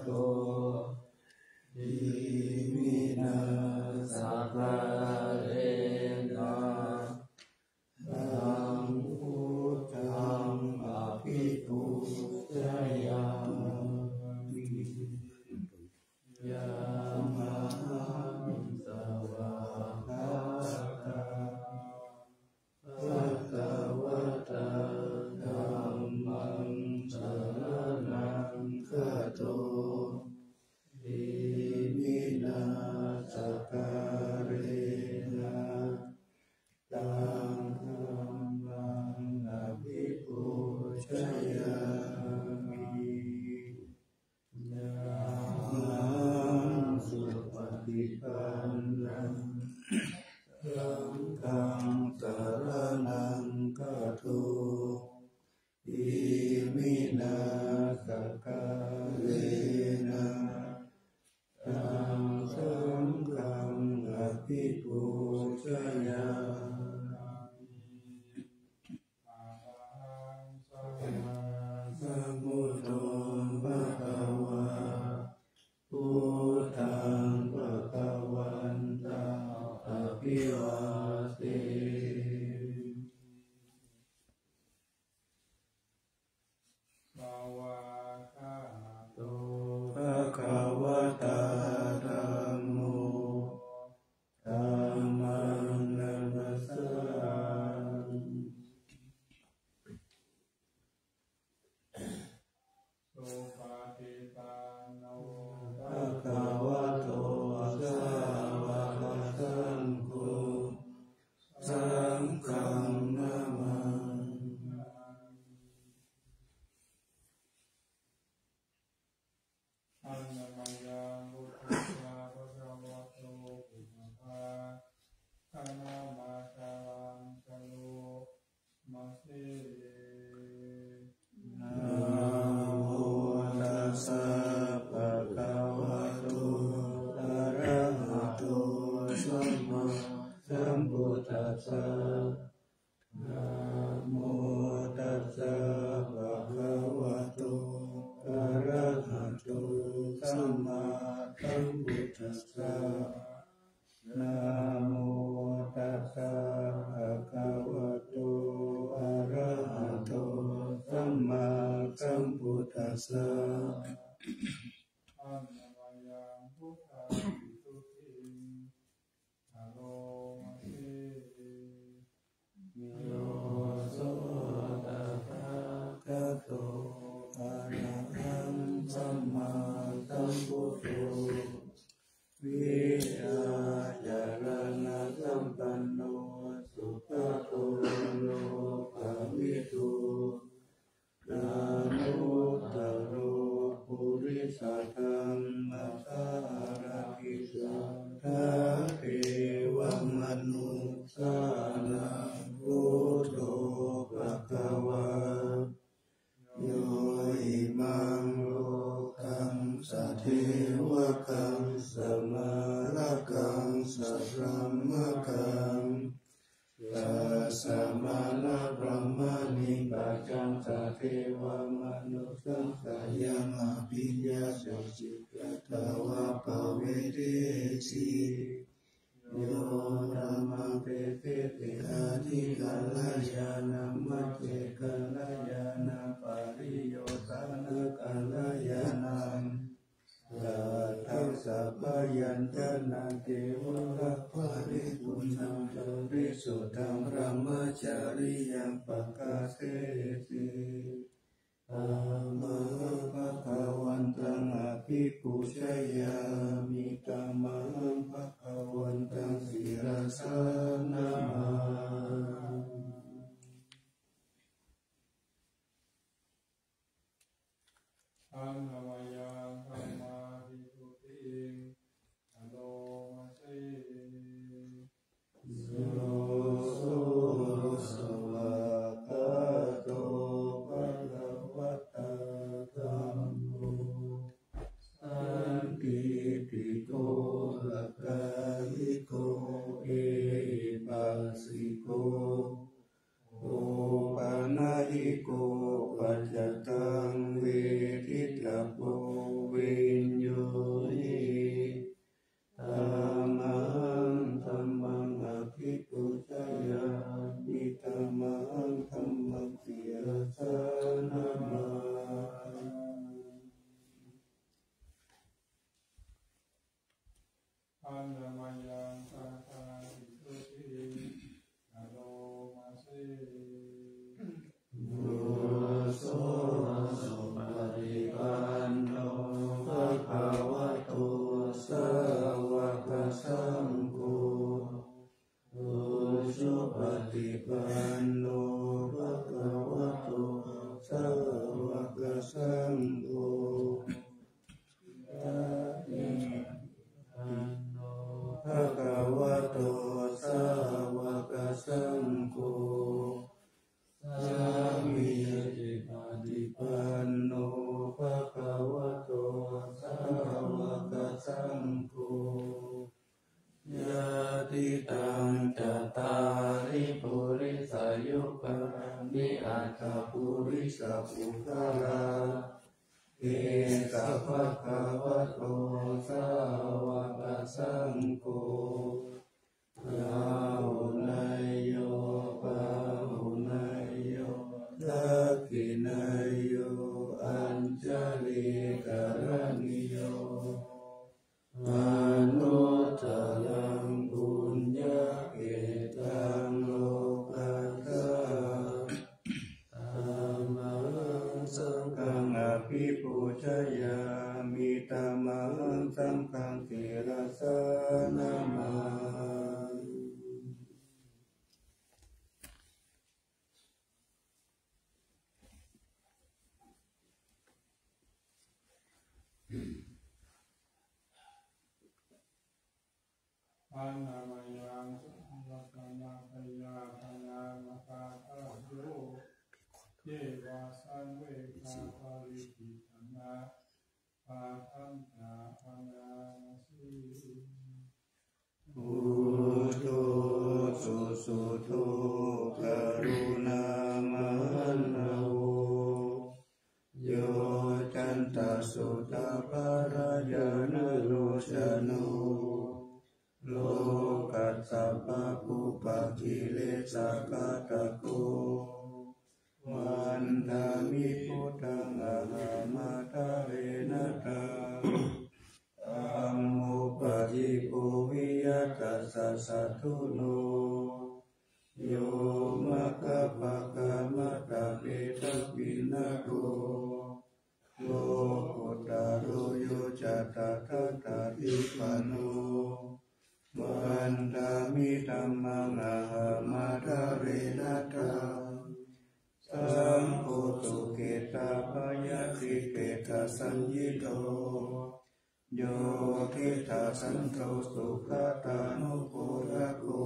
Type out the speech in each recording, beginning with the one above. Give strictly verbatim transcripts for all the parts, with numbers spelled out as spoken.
to iminā sakkārena taṃ buddhaṃ abhipūjayāmi. Yamhaṃ svākkhātaṃ bhagavatā dhammaṃ saraṇaṃ gato iminā sakkārena taṃ dhammaṃ abhipūjayāmi. Yamhaṃ supaṭipannaṃ saṅghaṃ saraṇaṃ gato iminā sakkārena taṃ saṅghaṃ abhipūjayāmi. Arahaṃ sammāsambuddho bhagavā, buddhaṃ bhagavantaṃ abhivādemi. Svākkhāto bhagavatā dhammo, dhammaṃ namassāmi. Supaṭipanno bhagavato sāvakasaṅgho, saṅghaṃ namāmi. Annamayaṃ buddhassa bhagavato pubbabhāganamācaraṃ karoma se. Namo tassa bhagavato arahato sammāsambuddhassa. Namo tassa bhagavato arahato sammāsambuddhassa. Namo tassa bhagavato arahato sammāsambuddhassa. Annamayaṃ buddhavisuddhiṃ karoma se. Yo so tathāgato arahaṃ sammāsambuddho vijjācaraṇasampanno sugato lokavidū anuttaro purisadammasārathi satthā devamanussānaṃ buddho bhagavā. Yo imaṃ lokaṃ sadevakaṃ samārakaṃ sabrahmakaṃ sassamaṇabrāhmaṇiṃ pajaṃ sadevamanussapāyaṃ abhiññāya siddhiṃ katvā pavedesi. Yo dhammaṃ deseti aṭṭhikaraṇīyānaṃ majjhekaraṇīyānaṃ pariyosānakaraṇīyānaṃ sātthaṃ sabyañjanaṃ kevalaparipuṇṇaṃ parisuddhaṃ brahmacariyaṃ pakāseti. Tamahaṃ bhagavantaṃ abhipūjayāmi, tamahaṃ bhagavantaṃ sirasā namāmi. Annamayaṃ dhammavisuddhiṃ karoma se. Yo so svākkhāto bhagavatā dhammo sandiṭṭhi Handa mayaṃ saṅghāṃ visuddhī karomasi. Yo supaṭipanno bhagavato sāvakasaṅgho, ujupaṭipanno bhagavato sāvakasaṅgho, bhagavato sāvakasaṅgho, sāmīcipaṭipanno bhagavato sāvakasaṅgho, yadidaṃ cattāri purisayugāni aṭṭha purisapuggalā, esa bhagavato sāvakasaṅgho, āhuneyyo pāhuneyyo dakkhiṇeyyo añjalikaraṇīyo, anuttaraṃ puññakkhettaṃ lokassāti. Tamahaṃ saṅghaṃ abhipūjayāmi, tamahaṃ saṅghaṃ sirasā namāmi. Handa mayaṃ sabbasamayapaṇānabhātayo, ye vāsaṃvegaparicittanā, bhadantā bhaṇāma se. Buddho susuddho karuṇāmahaṇṇavo, yoccantasuddhābharañāṇalocano, lokassa pāpūpakilesaghātako, vandāmi buddhaṃ ahaṃ ādarena taṃ. Dhammo paṭipo viya tassa satthuno, yo maggapākamatavedapinnago, lokuttaro yo ca tathāgatipattipanno, vandāmi dhammaṃ ahaṃ ādarena taṃ. Saṅgho sukhetappayakkhipetasaññito, yo khettasanto sugatānugodago,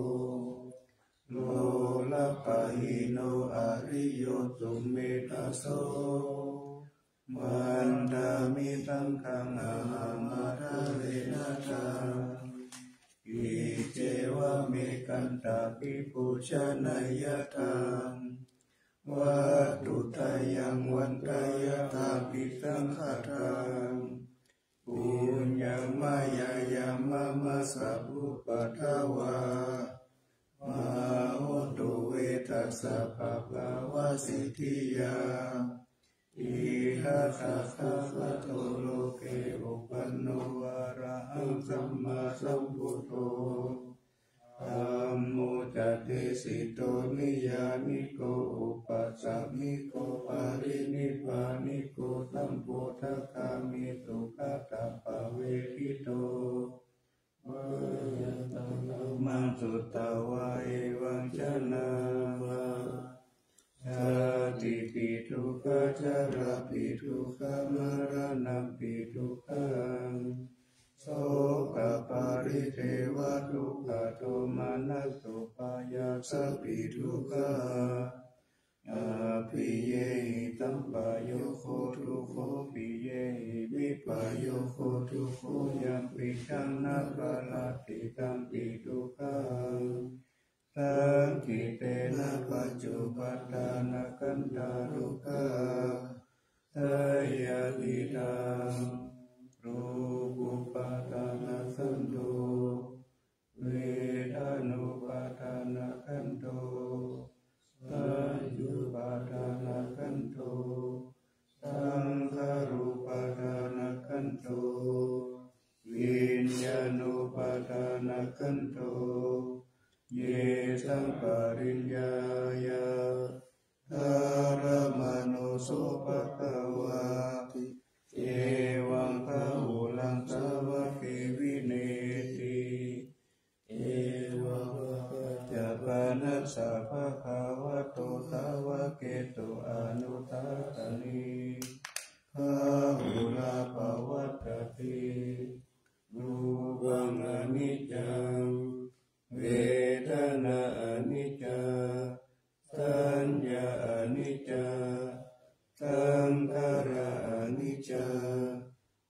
lolapahīno ariyo sumedhaso, vandāmi saṅghaṃ ahaṃ ādarena taṃ. Iccevamekantabhipūjaneyyathā, vatthuttayaṃ vandeyyathāpi saṅkhātaṃ. Puññaṃ mayā yāva mama sabbupaddavā, mā hontu ve tassa pāpāvasiddhiyā. Idamassa bhagavato loke uppanno arahaṃ sammāsambuddho, dhammo ca desito niyyāniko upāsamiko parinibbāniko sambodhagāmi sugatappavedito. Mayaṃ taṃ dhammaṃ sutvā evaṃ jānāma, jātipi dukkhā jarāpi dukkhā maraṇampi dukkhaṃ, sokaparidevadukkhadomanassupāyāsāpi dukkhā, appiyehi sampayogo dukkho, piyehi vippayogo dukkho, yampicchaṃ naparatthi tampi dukkhaṃ, saṅkhittena pañcupādānakkhandhā dukkhā, seyyathīdaṃ: rūpūpādānakkhandho, vedanūpādānakkhandho, saññāupādānakkhandho, saṅkhārūpādānakkhandho, viññāṇū upaṭṭhānakhandho, ye sampariññāya dharamāno so bhagavāti. Evaṃ bahulaṃ sāvake vineyyāti. Evaṃ bhagavā paccaññāya bhagavato sāvakesu anussāsati. Bahulā pavattati. Rūpaṃ aniccaṃ, vedanā aniccā, saññā aniccā, saṅkhārā aniccā,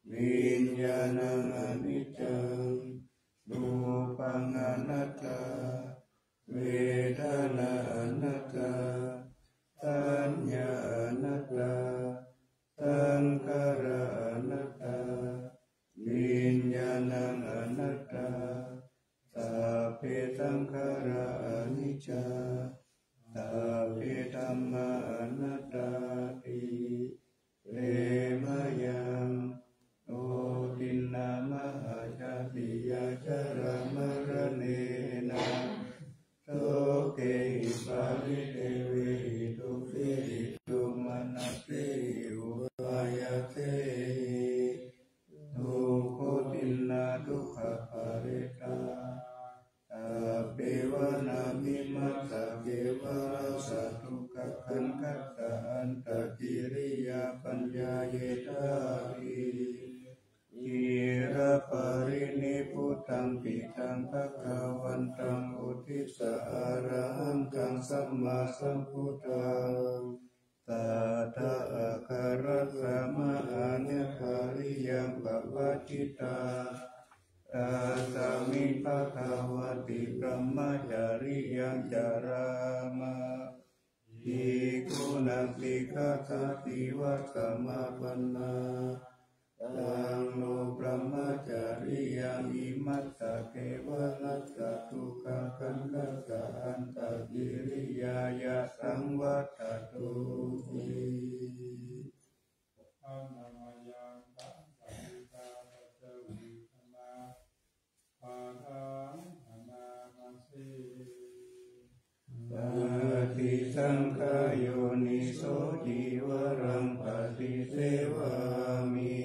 viññāṇaṃ aniccaṃ. Rūpaṃ anattā, vedanā anattā, saññā anattā, saṅkhārā anattā, viññāṇaṃ anattā. Sabbe saṅkhārā aniccā, sabbe dhammā anattāti. Te mayaṃ otiṇṇā mahāsāsiyā jarāmaraṇena sokehi paridevehi dukkhehi domanassehi upāyāsehi dukkhotiṇṇadukkhaparitā. Tappeva nāme maccake vārassa dukkhakandhassa antakiriyāpaññāyedāpi. Ciraparinibbutampi taṃ bhagavantaṃ uddissa arahantaṃ sammāsambuddhaṃ. Tattha āgarassa mahānagarīyaṃ pavajjitvā tasmiṃ bhagavati brahmacariyaṃ carāma. Bhikkhūnaṃ sikkhāsādīva samāpannā. Taṃ no brahmacariyaṃ imassa kevalassa dukkhakandhassa antakiriyāya saṃvattatūhi. Uddhaṃ nāma yaṃ paṭhaviṃ sā paṭhavīdhamā pādaṃ nāma mase. Paṭisaṅkhā yoniso cīvaraṃ paṭisevāmi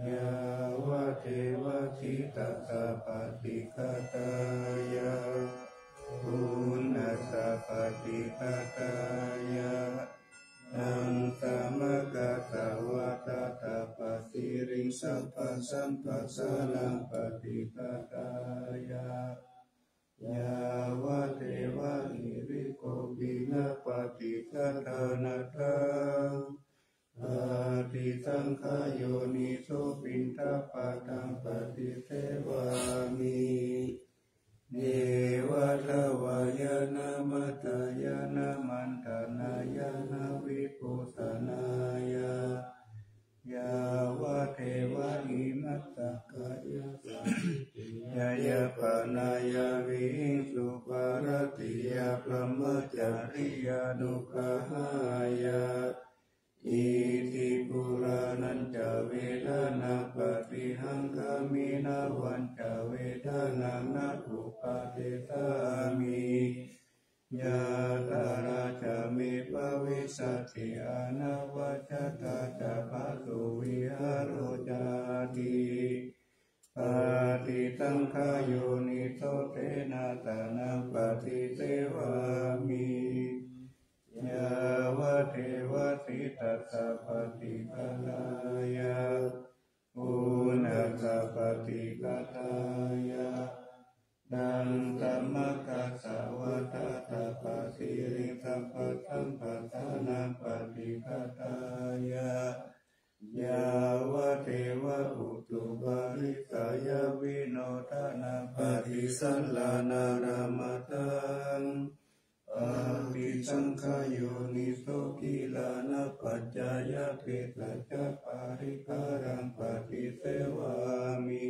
yāvadeva sītassa paṭighātāya uṇhassa paṭighātāya. Taṃ samaggassa vātatapasiriṃ sabbasampassānaṃ paṭighātāya yāvadeva hirikopinapaṭighātanatthaṃ paṭisaṅkhā yoniso piṇḍapātaṃ paṭisevāmi neva davāya na madāya na maṇḍanāya na vibhūsanāya yāvadeva imassa kāyassa ṭhitiyā yāpanāya vihiṃsuparatiyā brahmacariyānuggahāya. Iti purāṇañca vedanaṃ paṭihaṅkhāmi navañca vedanaṃ na uppādessāmi yātrā ca me bhavissati anavajjatā ca phāsuvihāro cāti. Paṭisaṅkhā yoniso senāsanaṃ paṭisevāmi yāvadeva sītassa paṭighātāya uṇhassa paṭighātāya. Taṃ samaggassa vātatapasiriṃ sabbasampassānaṃ paṭighātāya yāvadeva utuparissayavinodanapaṭisallānārāmatthaṃ. Paṭisaṅkhā yoniso gilānapaccayabhesajjaparikkhāraṃ paṭisevāmi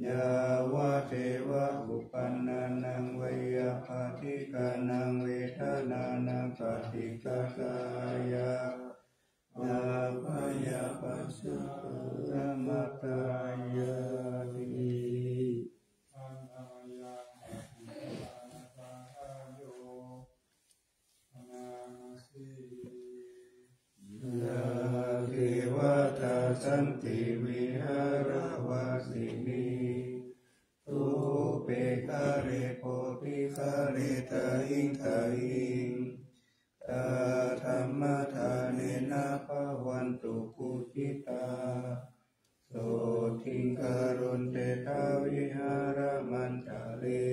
yāvadeva uppannānaṃ veyyābādhikānaṃ vedanānaṃ paṭighātāya abyāpajjhaparamatāyāti. viharavāsinī, thūpe ghare bodhighare tahiṃ tahiṃ, tā dhammadānena bhavantu pūjitā, sotthiṃ karontedha vihāramaṇḍale.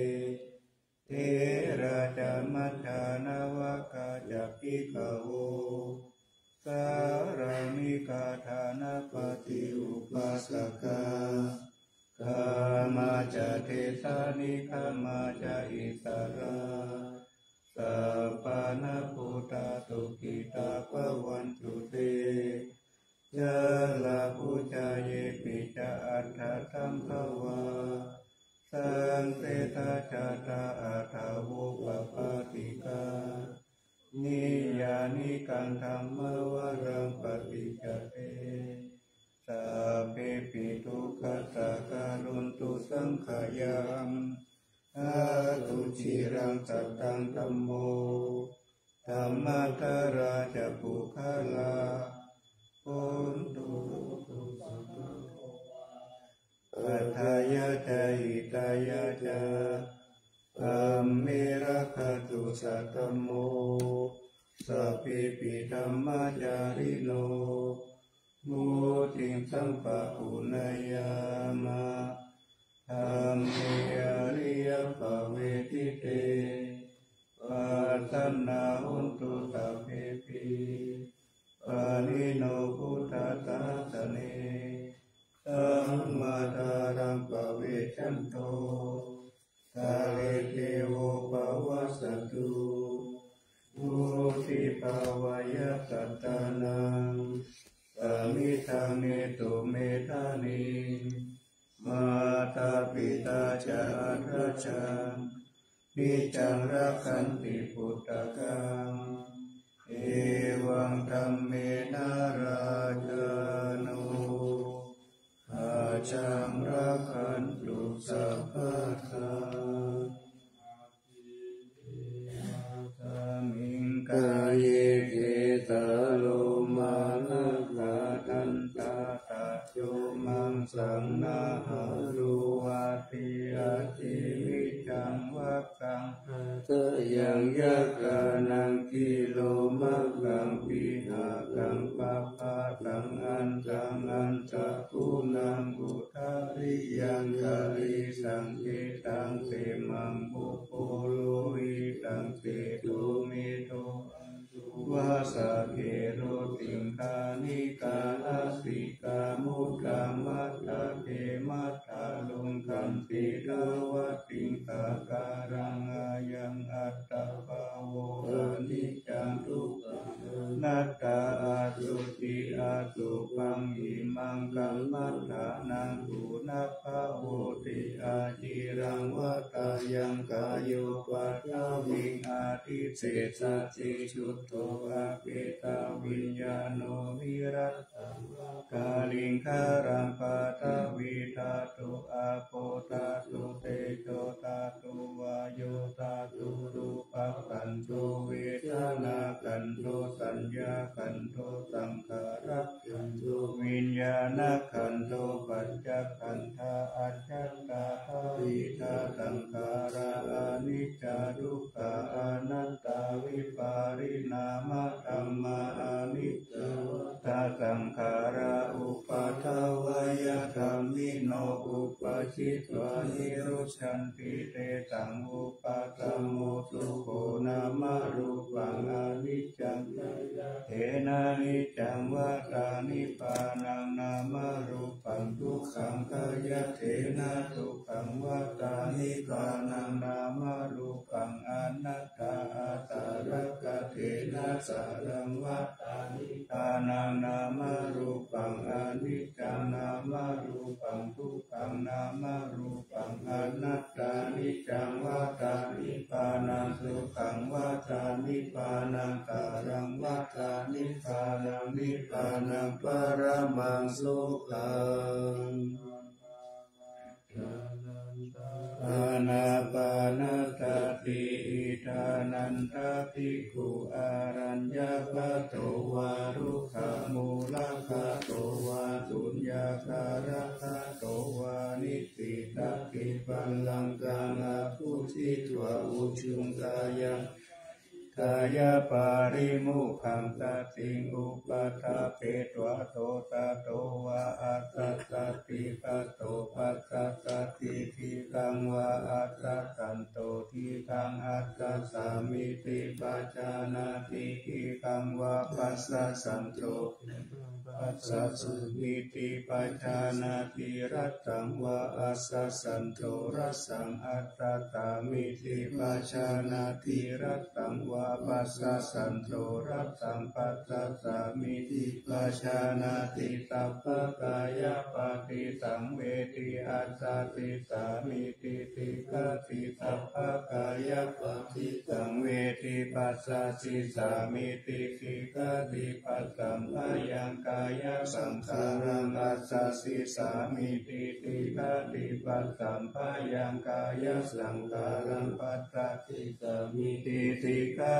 Therā ca majjhā navakā ca bhikkhavo, sārāmikā dānapatī upāsakā, gāmā ca desā nigamā ca issarā, sappāṇabhūtā sukhitā bhavantu te. Jalābujā yepi ca aṇḍasambhavā, saṃsedajātā athavopapātikā, niyyānikaṃ dhammavaraṃ paṭicca te, sabbepi dukkhassa karontu saṅkhayaṃ. Ātu ciraṃ sataṃ dhammo, dhammaddharā ca puggalā, hontu sotthī atthāya ca hitāya ca. Amhe rakkhatu saddhammo, sabbepi dhammacārino, vuḍḍhiṃ sampāpuṇeyyāma, dhamme ariyappavedite. Pasannā hontu sabbepi, pāṇino buddhasāsane, sammā dhāraṃ pavecchanto, kāle devo pavassatu. Vuḍḍhibhāvāya sattānaṃ, samiddhaṃ netu medaniṃ, mātā pitā ca atrajaṃ, niccaṃ rakkhanti puttakaṃ, evaṃ dhammena rājāno, pajaṃ rakkhantu sabbadā. Asmiṃ kāye kecā lomā nakhā dantā taco maṃsaṃ nahārū aci ajjī vicaṃ vakkaṃ hadayaṃ yakkhānaṃ kilomakaṃ pihakaṃ papphāsaṃ antaṃ antaguṇaṃ udariyaṃ karīsaṃ kesaṃ semaṃ pubbo lohitaṃ sedo medo vasā keroti khaṇikā lasikā mukhā matthake matthaluṅganti tavattiṃ sakāraṃ. Ayaṃ attabhāvo aniccaṃ dukkhaṃ anattā asuciṃ asubhaṃ imaṃ kammadānaṃ punabbhavoti aciraṃ vata yaṃ kāyo paṭhaviṃ adhisessati chuddho apetaviññāṇo virattaṃ vā kaliṅgaraṃ. Paṭhavī dhātu āpo dhātu tejo dhātu vāyo dhātu rūpakkhandho vedanākkhandho saññākkhandho saṅkhārakkhandho viññāṇakkhandho pañcakkhandhā ajjhattā bahiddhā saṅkhārā aniccā dukkhā anattā vipariṇāmadhammā aniccā vata saṅkhārā uppādavayadhammino uppajjitvā nirujjhanti tesaṃ vūpasamo sukho. Nāmarūpaṃ aniccaṃ khayyaṭṭhena niccaṃ vata nibbānaṃ nāmarūpaṃ dukkhaṃ khayyaṭṭhena dukkhaṃ vata nibbānaṃ nāmarūpaṃ anattā āsarakkhaṇena saraṃ vata nibbānaṃ nāmarūpaṃ aniccaṃ nāmarūpaṃ dukkhaṃ nāmarūpaṃ anattā niccaṃ vata nibbānaṃ sukhaṃ vata nibbānaṃ saraṃ vata nibbānaṃ nibbānaṃ paramaṃ sukhaṃ. Ānāpānasati. Idha nanda bhikkhu araññagato vā rukkhamūlagato vā suññā laṅkaṃ abbhujitvā ujuṃ kāyaṃ kāyapālimokkhāṃ satiṃ upaṭṭhapetvā so tato vā assasati. Kato passassati? Diṭṭhaṃ vā assassanto? Diṭṭhaṃ assasāmīti pajānāti. Diṭṭhaṃ vā passassanto? Passasāmīti pajānāti. Rasaṃ vā assassanto? Rasaṃ assasāmīti pajānāti. Rasaṃ vā passassanto? Rasaṃ passasāmīti pajānāti. Sabbakāyapaṭisaṃvedī assasissāmīti sikkhati. Sabbakāyapaṭisaṃvedī passasissāmīti sikkhati. Passamphayaṃ kāyasaṅkhāraṃ assasissāmīti sikkhati. Passamphayaṃ kāyasaṅkhāraṃ passasissāmīti sikkhati.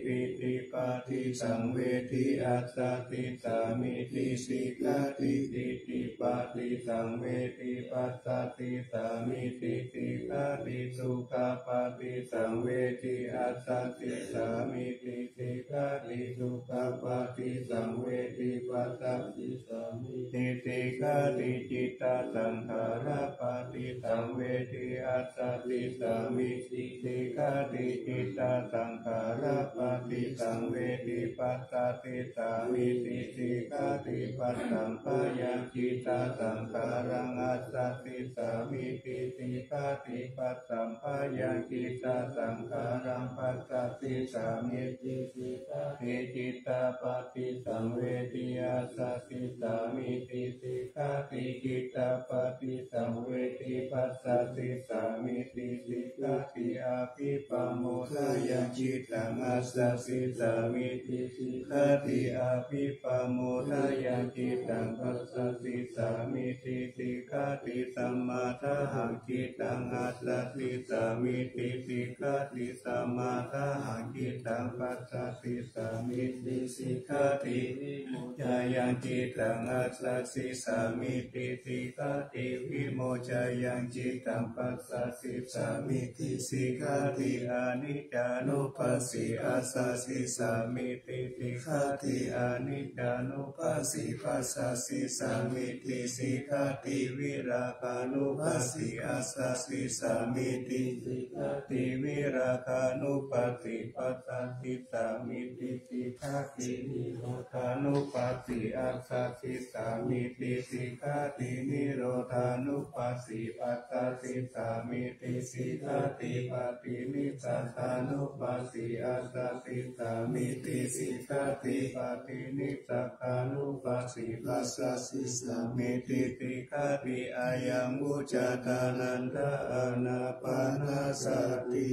Pītipaṭisaṃvedī assasissāmīti sikkhati. Pītipaṭisaṃvedī passasissāmīti sikkhati. Sukhapaṭisaṃvedī assasissāmīti sikkhati. Sukhapaṭisaṃvedī passasissāmīti sikkhati. Cittasaṅkhārapaṭisaṃvedī assasissāmīti sikkhati. Cittasaṅkhārapaṭisaṃvedī passasissāmīti sikkhati. Passamphayaṃ cittasaṅkhāraṃ assasissāmīti sikkhati. Passamphayaṃ cittasaṅkhāraṃ passasissāmīti sikkhati. Cittapaṭisaṃvedī assasissāmīti sikkhati. Cittapaṭisaṃvedī passasissāmīti sikkhati. Abhipamodāya cittaṃ assasissāmīti sikkhati. Abhipamodāya cittaṃ passasissāmīti sikkhati. Samādāhaṃ cittaṃ assasissāmīti sikkhati. Samādāhaṃ cittaṃ passasissāmīti sikkhati. Vimoccāyaṃ cittaṃ assasissāmīti sikkhati. Vimoccāyaṃ cittaṃ passasissāmīti sikkhati. Aniccānupassī assasissāmīti sikkhati. Aniccānupassī passasissāmīti sikkhati. Virāgānupassī assasissāmīti sikkhati. Virāgānupassī passasissāmīti sikkhati. Nirodhānupassī assasissāmīti sikkhati. Nirodhānupassī passasissāmīti sikkhati. Paṭinissagānupassī assasissāmīti sikkhati. Paṭinissagānupassī passasissāmīti sikkhati. Ayaṃ vuccatā nanda ānapānasati.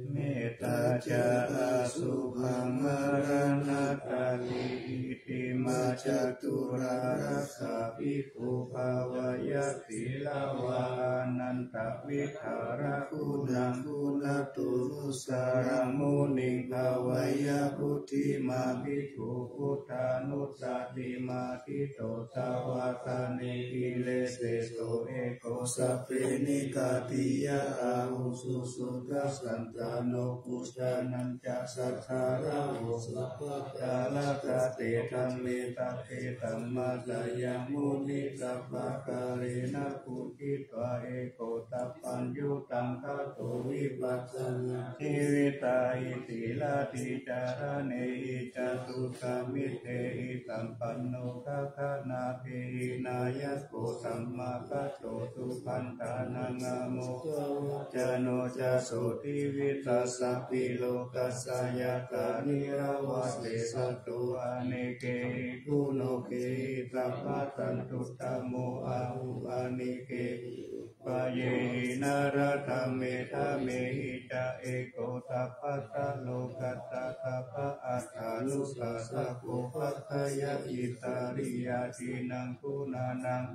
Mettā ca asubhaṃ maraṇā ca iti mā caturā rakkha bhikkhū bhāweyya sīlavā. Ānanda, vidhāraguṇaṃ guṇatū ssaraṃ muniṃ bhāweyya buddhimānā bhikkhu buddhānussatiṃ adhiṭṭho dvādase kilesāni so eko sabbehi ṭhātiyā ahuṃsu suddhasañcāno pujanañca saddharāho sabbadārakkha te dhamme sabbe dhammassāya muni sabbakālena bhuñjitva eko sabbaññutaṃ gato vipassanā jīvitā itthiradhi caraṇehi ca suddhamitteti sampanno gaganābhī nāyako sammāgato supaṇṇānaṃ āmo ghavacano ca sotthi vītasabhi lokassa yathā nirāvā seṭṭho anekehi guṇokehi sabbattha uttamo ahu anekehi upāyehi nānādhammehi dhamehi ca eko sabbattha lokassa sabba aṭṭhanupassako paccaññāsiddhāya cittānaṃ guṇānaṃ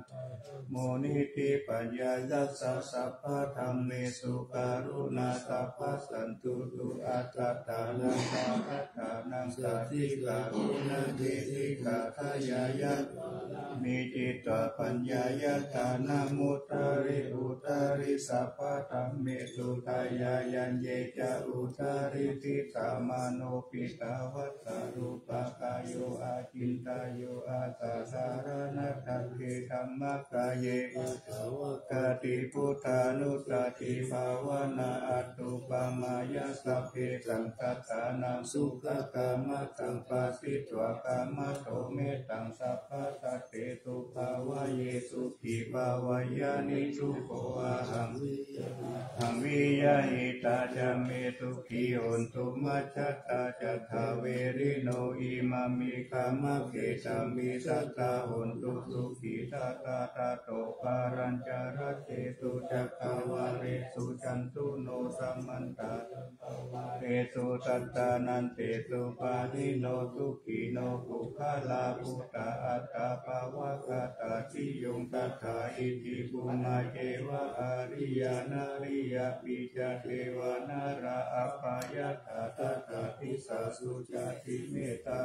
munitti paññāya ca sabbadhammesu karuṇā sabbasantuṭṭho accattanaṃ pahātabbaṃ satikkama guṇattiṃ sikkhāya yāpāramī Citvā paññāya dānamuttari uttari sabbadhammesu dayāyan ye ca uttari disamanopitavassa rūpakāyo acintayuṃ asaddharaṇasaṅghe dhammakāye vakkhātibuddhānussatibhāvanā attūpamāya sabbesaṃ sattānaṃ sukhakammataṃ pharitvā kamato mettaṃ sabbasattesu bhāvaye sukhī bhāvaye niddukkho ahaṃ ahaṃ vihāya hitāya me sukhī hontu majjhattā ca dāverino imamhi dhammakkhedamhi sadā hontu sukhī sadā. Tato pālañca rattesu cakkavāḷesu cātuno samantā cakkavāḷesu daddallantesu pāṇino sukhino puggalā buddhā attabhāvagatā bhiyuṃ sadā iti bhummā ceva ariyā nariyā appi ca devā nalā apayattā sadā disāsu cāti. Mettā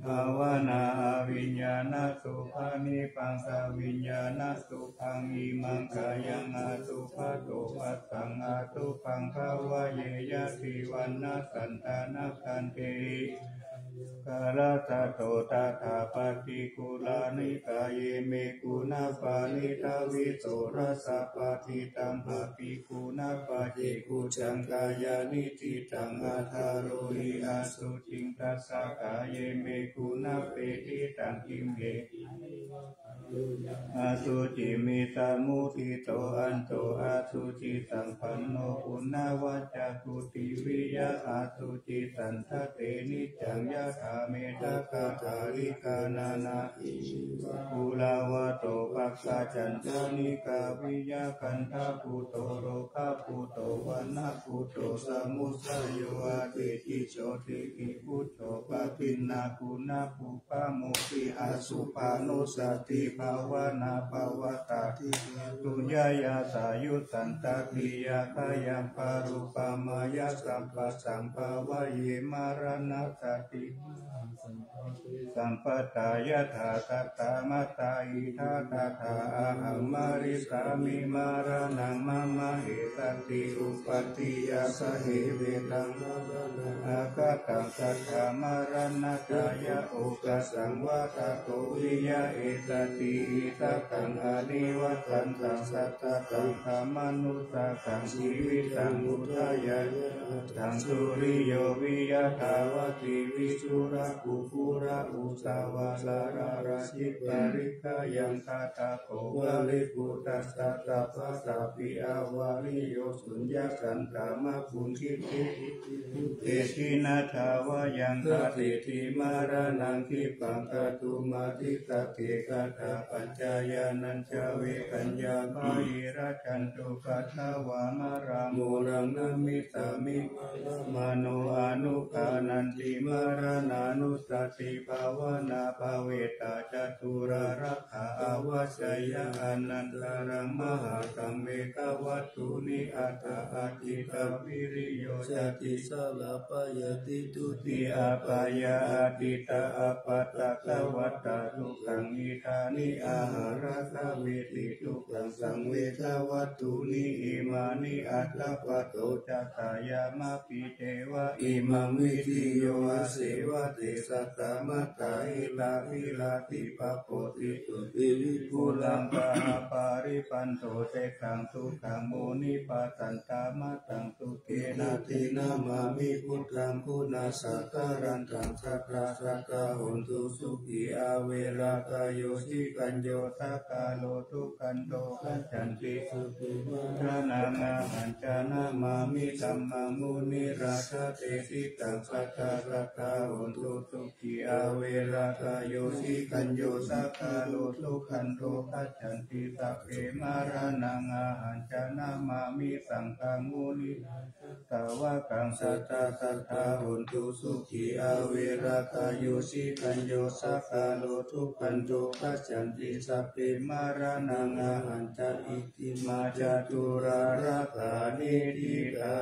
bhāvanā abhiññāṇasukhaṃ nibbaṃ saviññāṇasukhaṃ imaṃ kāyaṃ asubhato passaṃ asubhaṃ bhāvaye. Yadi vaṇṇasantanakkhantehi kālassāto tathā paṭighūḷāni kāye me guṇā parittaṃ visorasappattitaṃ paṭighūḷapacchikujjhaṃ kāyāni cittaṃ attharohi asuciṃ tassa kāye me guṇā petitaṃ kimhe asuciṃ middhamuddito anto asucisampanno uṇṇavaccakuṭi viya asucisanthate niccaṃ yathā mettakkhaṇḍārikā nānābhiṇṇapūravato pakkajjantā nikaviya kaṇṭaputto rogaputto vaṇṇaputto samudayo atthi ticco ditthi bhujjo pabhinnā guṇapū pamoti asupaṇṇo sati bhāvanā pavattati tuññāyasayuttantati yathāyaṃ parūpamāya sabbasaṃ bhāvaye maraṇasati sampatā yathā saddamattā idha tathā ahaṃ marissāmi maraṇaṃ mama eti sati upattiya sahe vetaṃ agataṃ sadā maraṇatthāya okāsaṃ vadato viya etati idhataṃ anivajjataṃ satataṃ dhammanussakaṃ jīvitaṃ udayāya aṭṭhaṃsu riyo viya dhāvati visuddhā kukkura uddhavā salarajjhipa rikkhāyaṃ katha ko vale buddhassa tappasāpi avariyo suññā santā makuṇḍiti buddhe jinatthā vā yaṃ khatetti maraṇaṃ khippaṃ kātumatthite katha pañca yānañca vedaññā bāhirajjhantu katvā maraṃ mohaṃ na missāmi maramāno anuggānanti maraṇānussati bhāvanā bhāvetvā caturāra ā avajjāya anantaraṃ mahāsaṃ vegavattuni aṭṭha ācikkhā viriyo cati sallapāya titūti apāya ācikkhā apattakavātā dukkhā idāni aharakkha veti dukkhaṃ saṃ vegavattuni imāni aṭṭha patto ca sayamā pi ceva imaṃ vitiyo asevate sattamattā hitavilati pabbothiso ti vipulaṃ pahā paribandho seṭṭhaṃ sukhaṃ munivasaṃ tamataṃ sukhena te namāmi buddhaṃ guṇasāgaraṃ taṃ sadā sadā hontu sukhī averā kāyo sikhañño sakālo sukhaṇo gacchanti maraṇaṃ ahañca namāmi dhammaṃ munirājā te jitaṃ sadā sadā hontu sukhī averā kāyo sikhañño sakālo sukhaṇo gacchanti sabbe maraṇaṃ ahañca namāmi saṅghaṃ munirājā sāvakaṃ sadā sadā hontu sukhī averā kāyo sikhañño sakālo sukhaṇo gacchanti sabbe maraṇaṃ ahañca itimā caturārakkhāni ṭhitā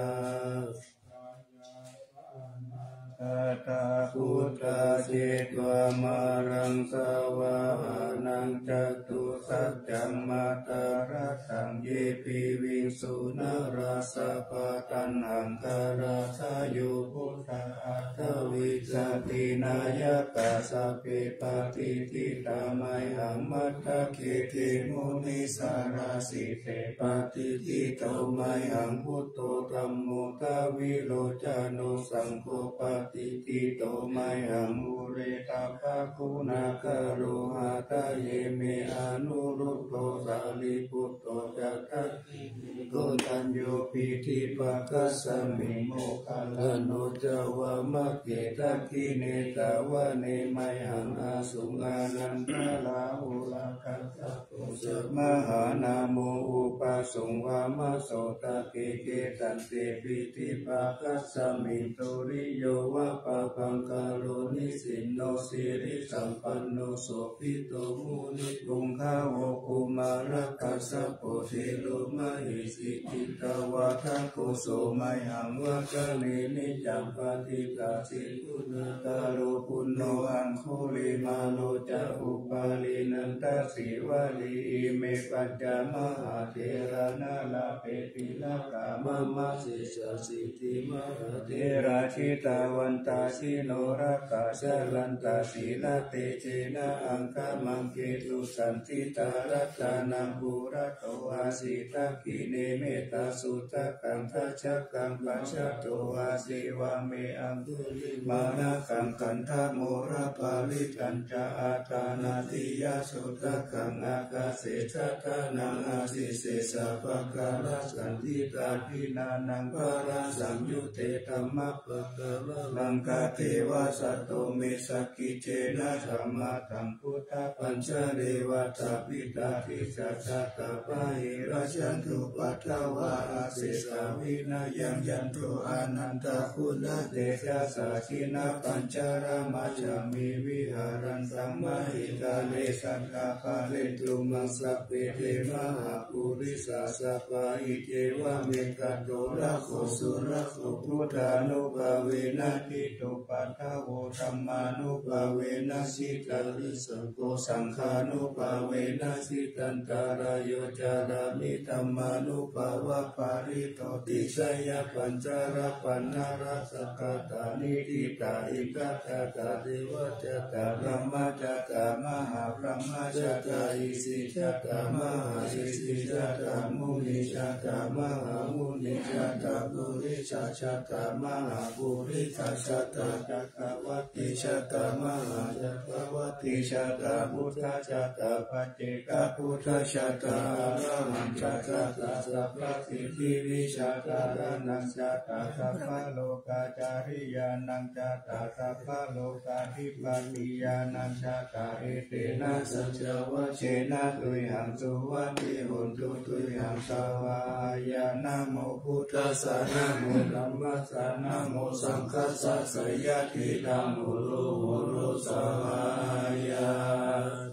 sadā buddhā jetvā māraṃ savāhanaṃ Catusaccaṃ mātarattaṃ ye piviṃsu narāsabhā, taṇhaṅkarādayo buddhā aṭṭhavīsati nāyakā, sabbe patiṭṭhitā mayhaṃ matthake te munissarā. Sīse patiṭṭhito mayhaṃ buddho dhammo dvilocano, saṅgho patiṭṭhito mayhaṃ ure sabbaguṇākaro. Hadaye me anuruddho sārīputto ca dakkhiṇe, koṇḍañño piṭṭhibhāgasmiṃ moggallāno ca vāmake. Dakkhiṇe savane mayhaṃ āsuṃ ānandarāhulā, kassapo ca mahānāmo ubhāsuṃ vāmasotake. Kesante piṭṭhibhāgasmiṃ suriyo va pabhaṅkaro, nisinno sirisampanno sobhito munipuṅgavo. Kumārakassapo thero mahesī cittavādako, so mayhaṃ vadane niccaṃ patiṭṭhāsi guṇākaro. Puṇṇo aṅgulimālo ca upālī nandasīvalī, ime pañca mahātherā nalāṭe tilakā mama. Sesāsīti mahātherā jitavantā jinorasā, jalantā sīlatejena aṅgamaṅgesu saṇṭhitā. Ratanaṃ purato āsi dakkhiṇe mettasuttakaṃ, dhajaggaṃ pacchato āsi vāme aṅgulimālakaṃ. Khandhamoraparittañca āṭānāṭiyasuttakaṃ, ākāse chadanaṃ āsi sesā pākārasaṇṭhitā. Jinānaṃ balasaṃyutte dhammapākāralaṅkate, vasato me sakiccena sammā sambuddhapañjare. Vātapittādisañjātā bāhirajjhattupaddavā, asesā vinayaṃ yantu anantaguṇatejasā. Jinapañjaramajjhamhi viharantaṃ mahītale, sadā pālentu maṃ sabbe te mahāpurisāsabhā. Iccevamekanto rakkho surakkho, buddhānubhāvena jitupaddavo, dhammānubhāvena jitārisaṅ gho, saṅghānubhāvena jitantarāyo, carāmi dhammānubhāvapālito. Tisayapañjarapaṇṇarasaṅkhātā niṭṭhitā, indajātā devajātā brahmajātā mahābrahmajātā, isijātā mahāisijātā munisujātā mahāmunisujātā, purisajātā mahāpurisajātā, cakkavatijātā mahācakkavatijātā, buddhajātā paccekabuddhajātā, arahantajātā sabbasiddhivijjādharaṇañjātā, sabbalokācariyānañjā tā sabbalokādhipatiyānañjātā, etena saccavajjena tuyhaṃ suvatthi hotu, tuyhaṃ savāhaya. Namo buddhassa, namo dhammassa, namo saṅghassa, jayasiddhi hotu, hotu sabbā.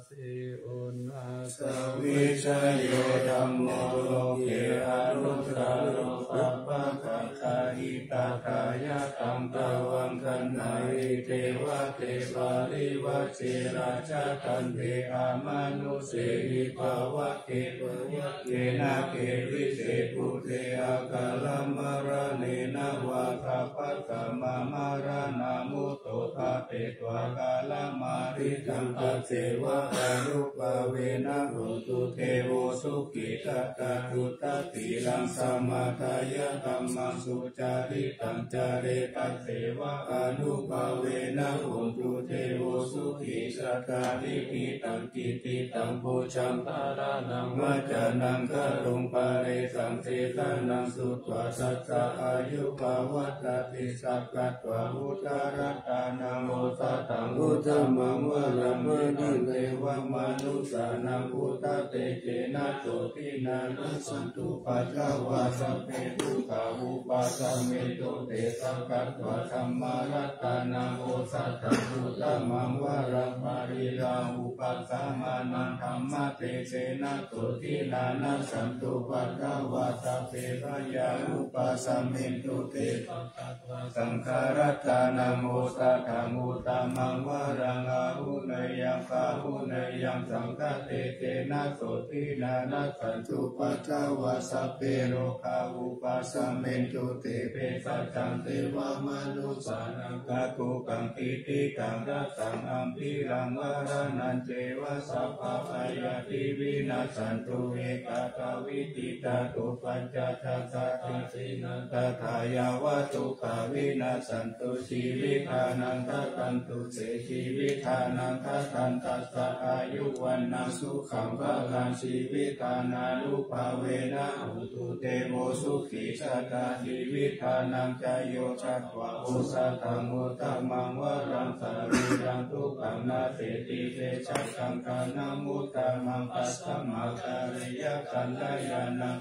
Iti uṇhassa vijayo dhammo loke anuttaro, sabbasaṅghahitatthāya taṃ tvaṃ gaṇhāhi devate. Pālivajje rājadaṇḍe amanussehi pavagge, pavagge nāge vise buddhe akālamaraṇena vā, sabbasammāmaraṇā mutto ṭhapetvā kālamāritaṃ, tasseva ānubhāvena hotu devo sukhī. Tathātuttatiyaṃ samādāya dhammaṃ sucaritaṃ care, tasseva ānubhāvena hotu devo sukhī. Sattāriṭṭhitaṃ kittitaṃ pūjaṃ dhāraṇaṃ vācanaṃ garuṃ, paresaṃ desanaṃ sutvā, sassā āyū pavaḍḍhatīti. Sakkatvā buddharatanaṃ osathaṃ uttamaṃ varaṃ, hitaṃ devamanussānaṃ buddhatejena sotthinā, nassantupaddavā sabbe dukkhā vūpasamentu te. Sakkatvā dhammaratanaṃ osathaṃ uttamaṃ varaṃ, pariḷāhūpasamanaṃ dhammatejena sotthinā, nassantupaddavā sabbe bhayā vūpasamentu te. Sakkatvā saṅgharatanaṃ osathaṃ Etaṃ uttamaṃ varaṃ āhuneyyaṃ pāhuneyyaṃ saṅghatejena sotthinā nassantupaddavā sabbe rogā vūpasamentu te. Bhesajjaṃ devamanussānaṃ tathūpaṃ tiṭṭhitaṃ rasaṃ ambhiraṃ varanañceva sabbabhayāpi vinassantu. Ekadā vitti catuppañcasatā dassanā tathā yāva dukkā vinassantu. Jīvitānaṃ dadantu te jīvitānaṃ dadantassa āyu vaṇṇaṃ sukhaṃ balaṃ. Jīvitānānubhāvena hontu devo sukhī sadā. Jīvitānañca yo cattvā osathaṃ uttamaṃ varaṃ sarīraṃ dukkhaṃ naseti sesāshaṃ dānamuttamaṃ. Tasmā kālena kalyāṇaṃ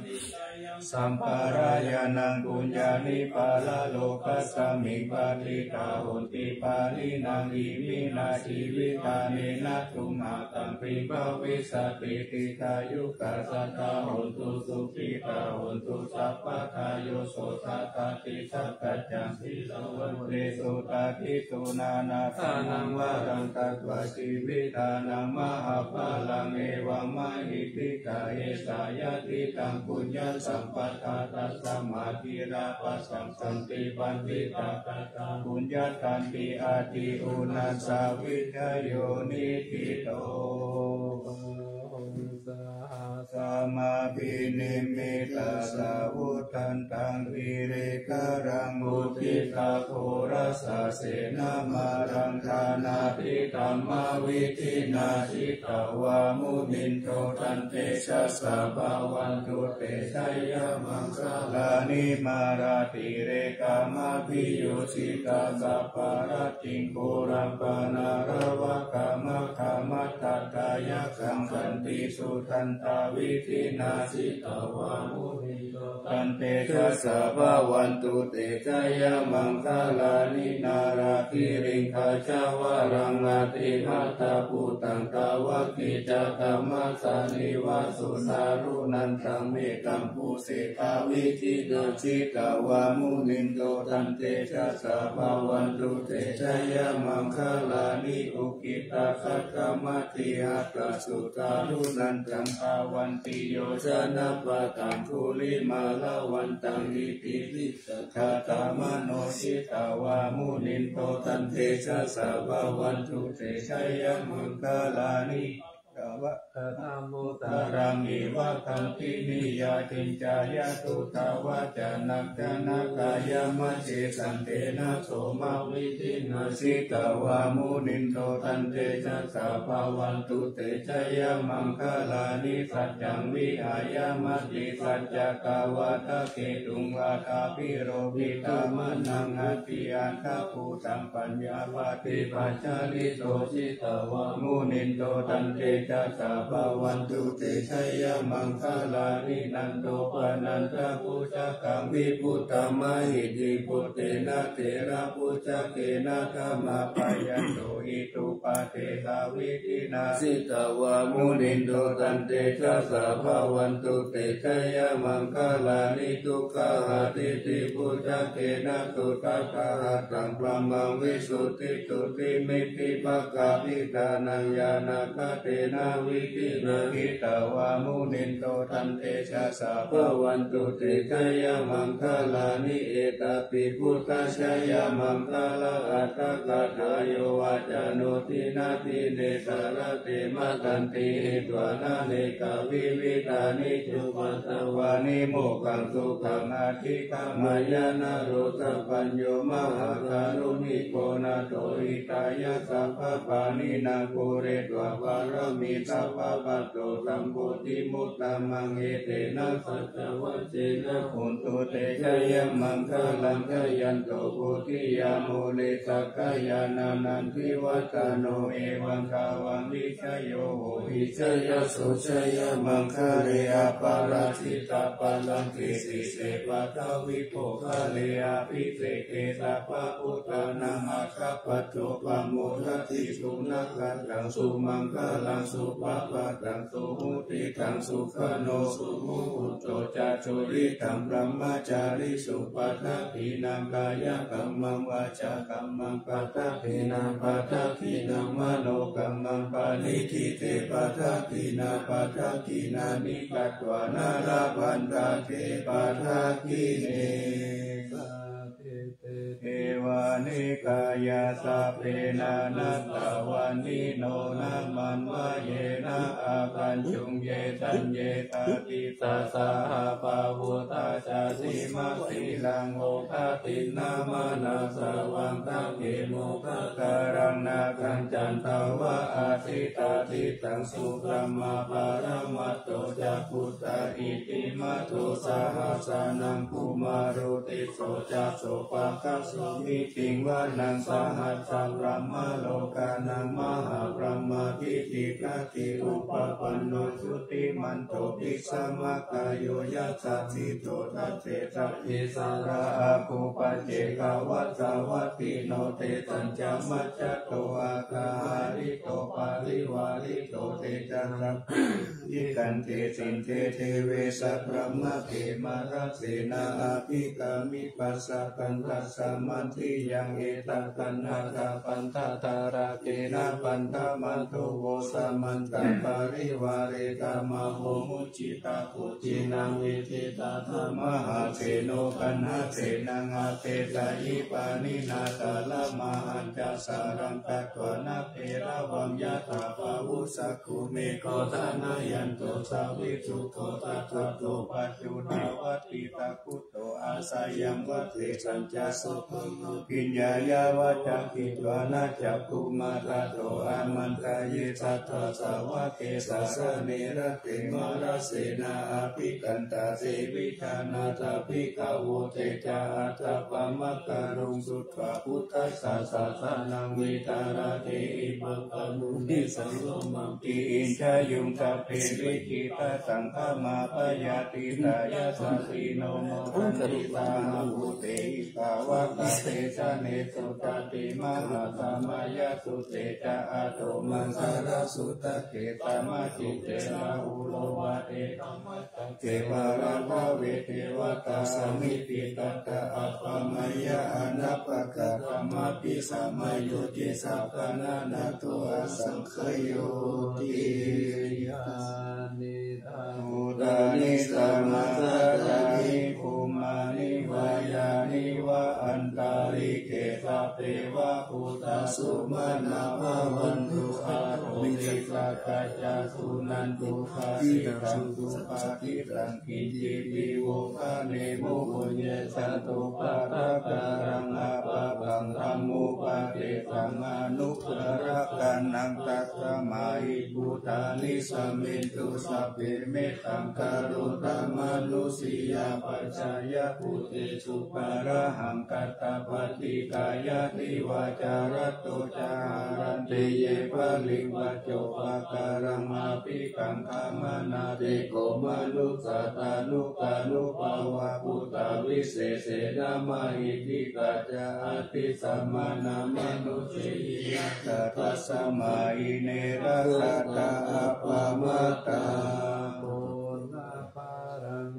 sampādāya yaṃ puññāni paralokasmiṃ patiṭṭhā honti pāṇino. Iminā jīvitā nena tumhākaṃ piṃ bhavissati dīghāyukā sadā hontu sukhitā hontu sabbadā. Yo sottha ṭṭhāti sakkaccaṃ sīlavantesu ṭhāditu nānādānaṃ varaṃ datvā jīvitānaṃ mahapphalaṃ evammahiddhikā. Esā yadidaṃ puññasampadā tasmā dhīrā bhaddantā te paṇḍitā kataṃ puññakkhettaṃ ti. Atthi uṇhassa vijayo niṭṭhito. Sahassamabhinimmitasāvudhantaṃ girigaṅgam uditaghorasasenamāraṃ dānādidhammavidhinā jitavā munindo tantejasā bhavatu te jayamaṅgalāni. Mārātirekamabhiyujjhitasabbarattiṃ ghorampanāḷavakamakkhamathaddhayakkhaṃ khantīsudantavidhinā jitavā munindo tantejasā bhavatu te jayamaṅgalāni. Nāḷāgiriṃ gajavaraṃ atimattabhūtaṃ dāvaggicakkamasanīva sudāruṇantaṃ mettambusekavidhinā jitavā munindo tantejasā bhavatu te jayamaṅgalāni. Ukkhittakhaggamatihatthasudāruṇantaṃ dhāvantiyojanapathaṅgulimālavantaṃ iddhībhisaṅkhatamano jitavā munindo tantejasā bhavatu te jayamaṅgalāni. Pañcavakkanamudaraṃ iva gabbhinīyā ciñcāya duṭṭhavacanaṃ janakāyamajjhe santena somavidhinā jitavā munindo tantejasā bhavatu te jayamaṅgalāni. Saccaṃ vihāya matisaccakavādaketuṃ vādābhiropitamanaṃ atiandhabhūtaṃ paññāpadīpajalito jitavā munindo tantejasā bhavatu te jayamaṅgalāni. Nandopanandabhujagaṃ vibudhaṃ mahiddhiṃ puttena therabhujagena damāpayanto iddhūpadesavidhinā jitavā munindo tantejasā bhavatu te jayamaṅgalāni. Duggāhadiṭṭhibhujagena sudaṭṭhahatthaṃ brahmaṃ visuddhijutimiddhibakābhidhānaṃ ñāṇāgadena vidhinā jitavā munindo tantejasā bhavatu te jayamaṅgalāni. Etāpi buddhajayamaṅgalaaṭṭhagāthā yo vācano dinadine sarate matandī hitvānanekavividhāni cupaddavāni mokkhaṃ sukhaṃ adhigameyya naro sapañño. Mahākāruṇiko nātho hitāya sabbapāṇinaṃ pūretvā pāramī sabbā patto sambodhimuttamaṃ. Etena saccavajjena hotu te jayamaṅgalaṃ. Jayanto bodhiyā mūle sakyānaṃ nandivaḍḍhano evaṃ tvaṃ vijayo hohi jayassu jayamaṅgale. Aparājitapallaṅke sīse paṭhavipokkhare abhiseke sabbabuddhānaṃ aggappatto pamodati. Sunakkhattaṃ sumaṅgalaṃ supabhā padaṃ suhuṭṭhitaṃ sukhaṇo sumuhutto ca suyiṭṭhaṃ brahmacārisu padakkhiṇaṃ kāyakammaṃ vācākammaṃ padakkhiṇaṃ padakkhiṇaṃ manokammaṃ paṇidhī te padakkhiṇā padakkhiṇāni katvāna labhantatthe padakkhiṇe. Devā nikāyā sabbe nānattavaṇṇino nāmanvayena āgañchuṃ ye caññe sadisā saha pavutthajātimakkhīlaṃ oghatiṇṇamanāsavaṃ dakkhemoghataraṃ nāgaṃ candaṃva asitātitaṃ subrahmā paramatto ca puttā iddhimato sahassānaṃ kumāro tisso ca sopāga samitiṃ vanaṃ sahassaṃ brahmalokānaṃ mahābrahmābhitiṭṭhati upapanno jutimanto bhismākāyo yasassi so dasettha issarā āgū paccekavasavattino tesañca majjhato āga hārito parivārito te ca sabbe abhikkante sinde deve sabrahmake mārasenā abhikkāmi passa kaṇhassa mandiyaṃ etha kaṇhatha bandhatha rāgena bandhamatthu vo samantā parivāretha mā vo muñcittha bhujī naṃ veditabbaṃ mahāseno kaṇhasenaṃ apesayi pāṇinā talamāhaṃ ca saraṃ katvāna bheravaṃ yathā pāvussako megho thanayanto savijjuko tadā so paccudāvatti kaku to asayaṃvase sañcāso bhammabhiññāya vavakkhitvāna cakkhumā tato āmantayi satthā sāvake sāsane rate mārasenā abhikkantā te vijānātha bhikkhavo te ca ātappamakaruṃ sutvā buddhassa sāsanaṃ vītarāgehi pakkāmuṃ nesaṃ lomampi iñjayuṃ sabbe vijitasaṅgāmā bhayātītā yasassino modanti saha bhūtehi sāvakā te janesutāti. Mahāsamayasutte ca ātomaṅgalasuttake samijjhite rāhulo vācekamatthake varadhave devatā samitiṭṭhantā āgamayā anāpakattamāpi samayo je sabbā nānato āsaṅkhayoti. Yānīdha bhūtāni samāgatāni bhummāni vā yāni va antalikkhe sabbeva bhūtā sumanā bhavantu athopi sakkacca ca suṇantu bhāsitaṃ subhāsitaṃ kiñcipi vo khānemuṃ puññaṃ satupaddakaraṃ apāpaṃ dhammupadesaṃ anuggahakaraṃ. Tasmā hi bhūtā nisāmethu sabbe mettaṃ karotha mānusiyā pajāya bhūtesu pārahaṃ kattappaṭi kāyāti vācārato ca hārante ye baliṃ paccupakaraṃ abhikaṅkhamanā te kho manussā tānukānubhāvā bhūtā visesena mahiddhikā ca athisammānā mānusehī yassa tasmā hi ne rakkhatha appamattā.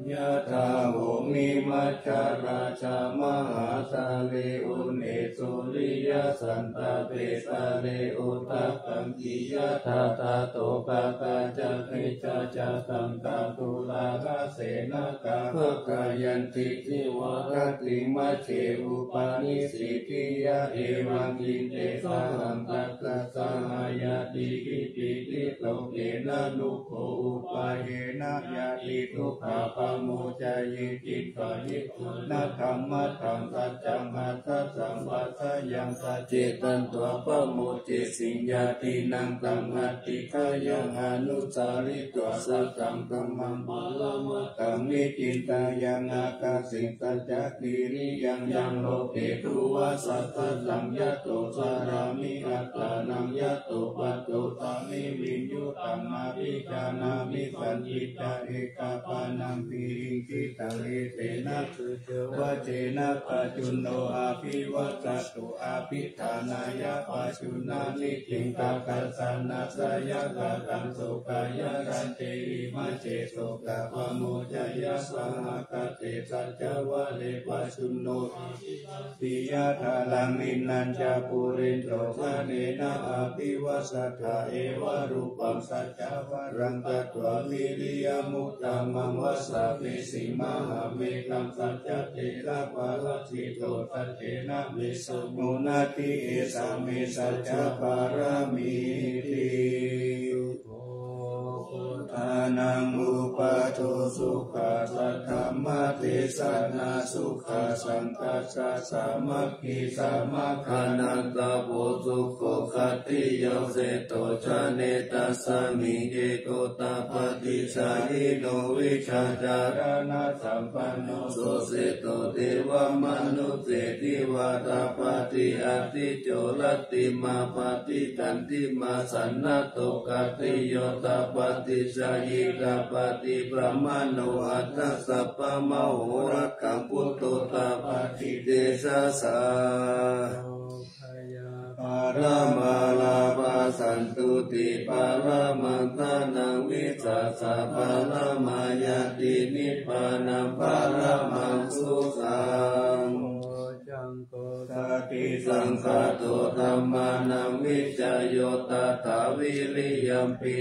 Yathā bhūmimaccharā ca mahāsālī uṇhisūriyasantapesālī udakaṅkhi yathā tadokāsā ca khiḍḍā ca saṇḍā tularakkhasena kāpakā yanti cīvarattiṃ majjhe upanissīdiyā evaṃ khinne sahaṃ tassa sahayā tihi pīḷito kena nukho upāyena yati dukkhā pamuccayi citvā yesu na dhammaddhaṃ saccaṃ atha saṃvassayaṃ sacce taṃ tvā pamucciṃ yadinnaṃ taṃ atthi khayaṃ anussāritvā sataṃ dhammaṃ paramatthaṃ niccintayāna kassiṃ saccakiriyaṃ yaṃ loke duva satthasaṃ yato carāmi attānaṃ yato patto sami viññūtaṃ abhijānāmi santi ca ekapāṇaṃ pihiṃ cittaṃ etena Saccavajjena paccuñño abhivassato abhiṭhānāya paccuññāmi. Ciñcakassanassa yathākaṅkho kāyakaṭṭhe imaṃ ceto pamoccaya sahagatā saccavajjena paccuñño abhivassato yathākaṅkho. Innañca puriso vānena abhivassatā evarūpaṃ saccavajjena katvā vīriyamuttamaṃ vajjaggicakkamasanīva mahāmegham saccatthe aparājito saccena vijayo hohi. Esa me saccapāramīti. Sukho buddhānaṃ uppādo sukhā saddhammadesanā sukhā saṅghassa sāmaggī samaggānattapho sukho khatiyo seṭṭho jāne tasmiṃ etto tappati jhāyino vijjācaraṇasampanno so seṭṭho devamanussena tappati ādicco rattimābhāti candimā sannaddho khatiyo tappati jhāyī tappati brāhmaṇo atha sabbamahorattiṃ buddho tappati tejasā. Paramā lābhā santuṭṭhi paramaṃ dhanaṃ vissāsaparamā ñāti nibbānaṃ paramaṃ sukhaṃ. Sati saṅkhāto dhammānaṃ vicayo tathā vīriyampi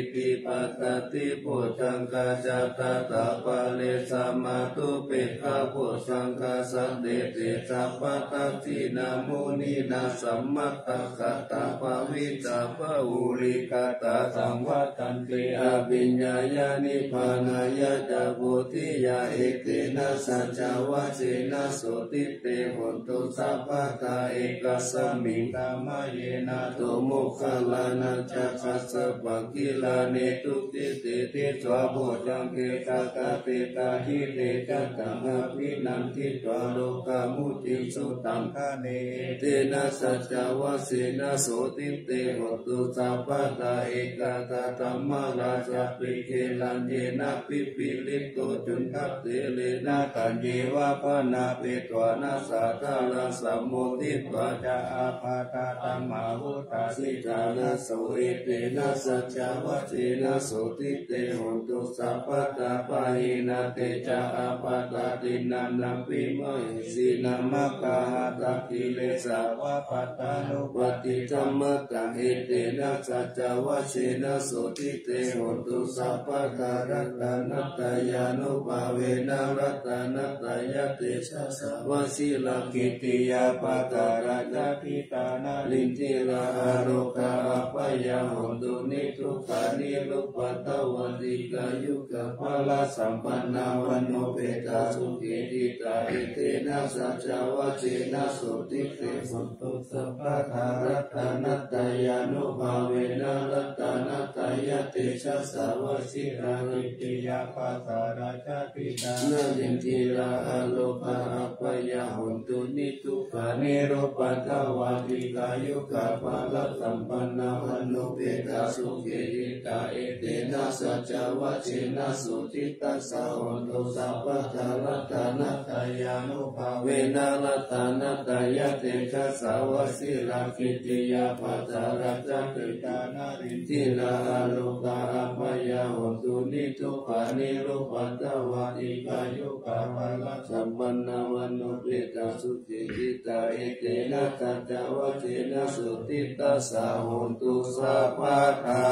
passaddhi bojjhaṅgā ca tathāpare samādhupekkhabojjhaṅgā sattete sabbadassinā muninā sammadakkhātā bhāvitā bahulīkatā saṃvattanti abhiññāya nibbānāya ca bodhiyā. Etena saccavajjena sotthi te hotu sabbadā. Ekasmiṃ samaye nātho moggallānañca kassapaṃ gilāne dukkhite disvā bojjhaṅge satta desayi te ca taṃ abhinanditvā rogā mucciṃsu taṅkhaṇe. Etena saccavajjena sotthi te hotu sabbadā. Ekadā dhammarājāpi gelaññenābhipīḷito cundattherena taññeva bhaṇāpetvāna sādaraṃ sammoditvā ca ābādhā tamhā vuṭṭhāsi ṭhānaso. Etena saccavajjena sotthi te hotu sabbadā. Pahīnā te ca ābādhā tiṇṇannampi mahesinaṃ maggāhatakilesā va pattānuppattidhammataṃ. Etena saccavajjena sotthi te hotu sabbadā. Ratanattayānubhāvena ratanattayatejasā vajirakkhitvā paṭharā ca dīghā nālī dhīrā arogā abyāyo hontu niddukkho nirupaddavo dīghāyukā balasampannā vaṇṇaṃ upajjhāyā sukhī citā. Etena saccavajjena sotthi te hotu sabbadā. Ratanattayānubhāvena ratanattayatejasā vajirakkhitvā paṭharā ca dīghā nālī dhīrā arogā abyāyo hontu niddukkho nirupaddavo dīghāyukā balasampannā vaṇṇaṃ upajjhāyā sukhī citā. Etena saccavajjena sotthi tassa hotu sabbadā. Ratanattayānubhāvena ratanattayatejasā vajirakkhitvā paṭharā ca dīghā nālī dhīrā arogā abyāyo hontu niddukkho nirupaddavo dīghāyukā balasampannā vaṇṇaṃ upajjhāyā sukhī citā. Etena saccavajjena sotthi tassa hotu sabbadā.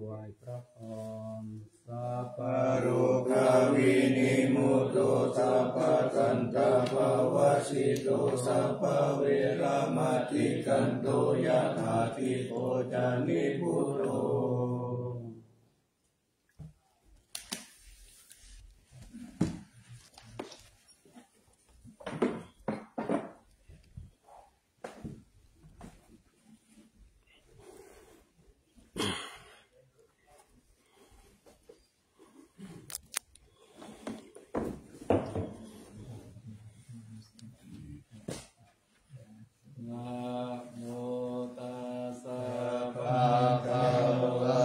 ถวายพระพร Sabbarogavinimutto sabbasantāpavajjito sabbaveramatikkanto yathādhipajjā nibbuto. Namo tassa bhagavā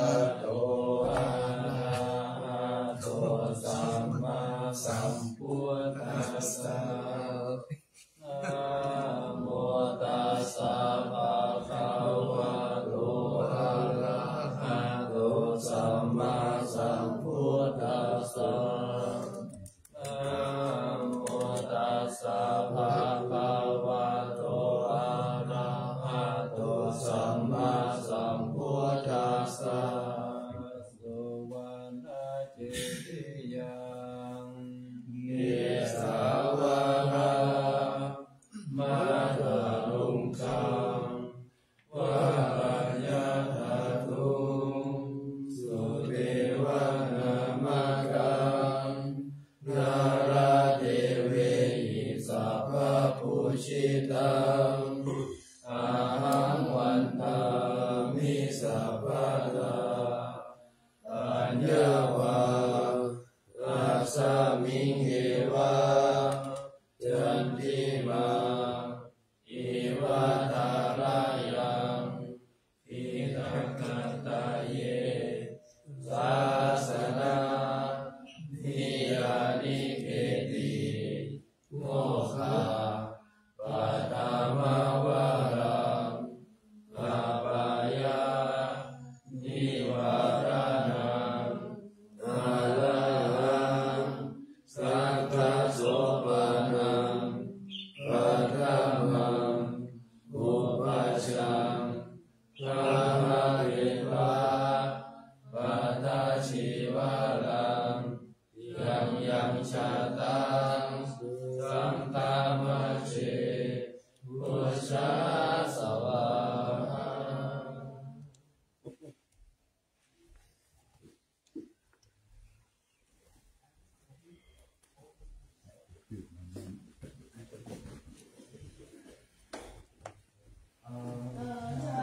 Tasmiṃ